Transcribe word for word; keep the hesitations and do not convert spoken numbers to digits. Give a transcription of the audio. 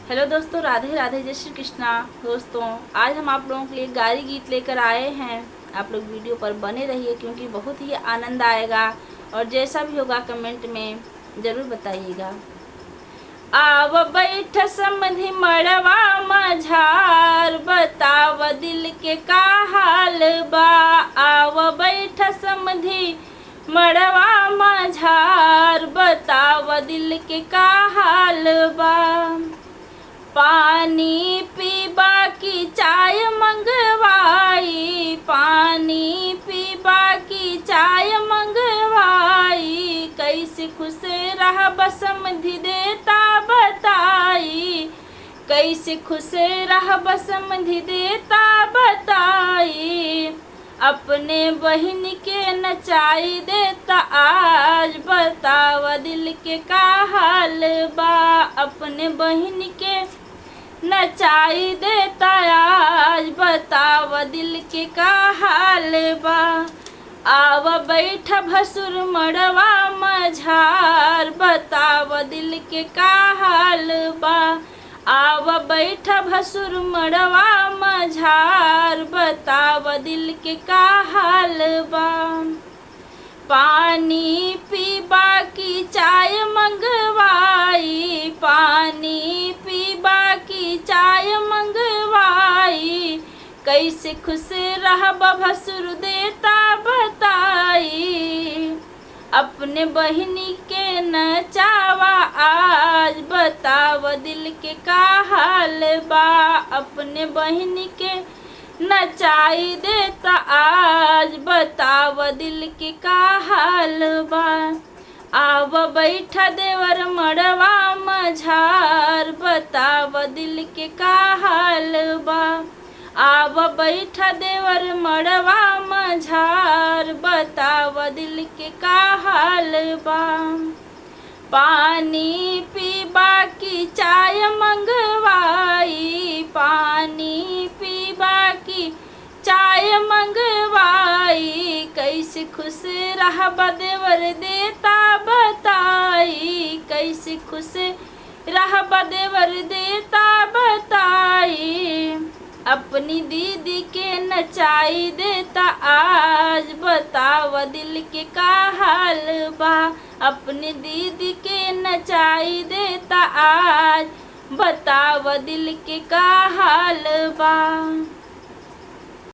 हेलो दोस्तों, राधे राधे, जय श्री कृष्णा। दोस्तों, आज हम आप लोगों के लिए गारी गीत लेकर आए हैं। आप लोग वीडियो पर बने रहिए, क्योंकि बहुत ही आनंद आएगा। और जैसा भी होगा, कमेंट में ज़रूर बताइएगा। आव बैठ समधी मड़वा मझार, बताव दिल के का हाल बा। आव बैठ समधी मड़वा मझार, बताव दिल के का हाल बा। पानी पीबा की चाय मंगवाई, पानी पीबा की चाय मंगवाई। कैसे खुश रहब समधी देता बताई, कैसे खुश रहब समधी देता बताई। अपने बहिन के नचाई देता आज, बताव दिल के का हाल बा। अपने बहिन के नचाई देता आज, बताव दिल के का हाल बा। आव बैठ भसुर मड़वा मझार, बताव दिल के का हाल बा। आव बैठ भसुर मड़वा मझार, बताव दिल के का हाल बा। पानी पीबा की चाय मंगवाई, पानी पीबा की चाय मंगवाई। कैसे खुश रहब भसुर देता बताई। अपने बहिनी के नचावा आज, बताव दिल के का हाल बा। अपने बहिनी के नचाई देता आज, बताव दिल के का हाल बा। आव बैठ देवर मड़वा मझार, बताव दिल के का हाल बा। आव बैठ देवर मड़वा मझार, बताव दिल के का हाल बा। पानी पीबा की चाय मंगवाई, पानी पीबा की चाय मंगवाई। कैसे खुश रहब देवर देता बताई, कैसे खुश रहब देवर देता बताई। अपनी दीदी के नचाई देता आज, बताव दिल के का हाल बा। अपनी दीदी के नचाई देता आज, बताव दिल के का हाल बा।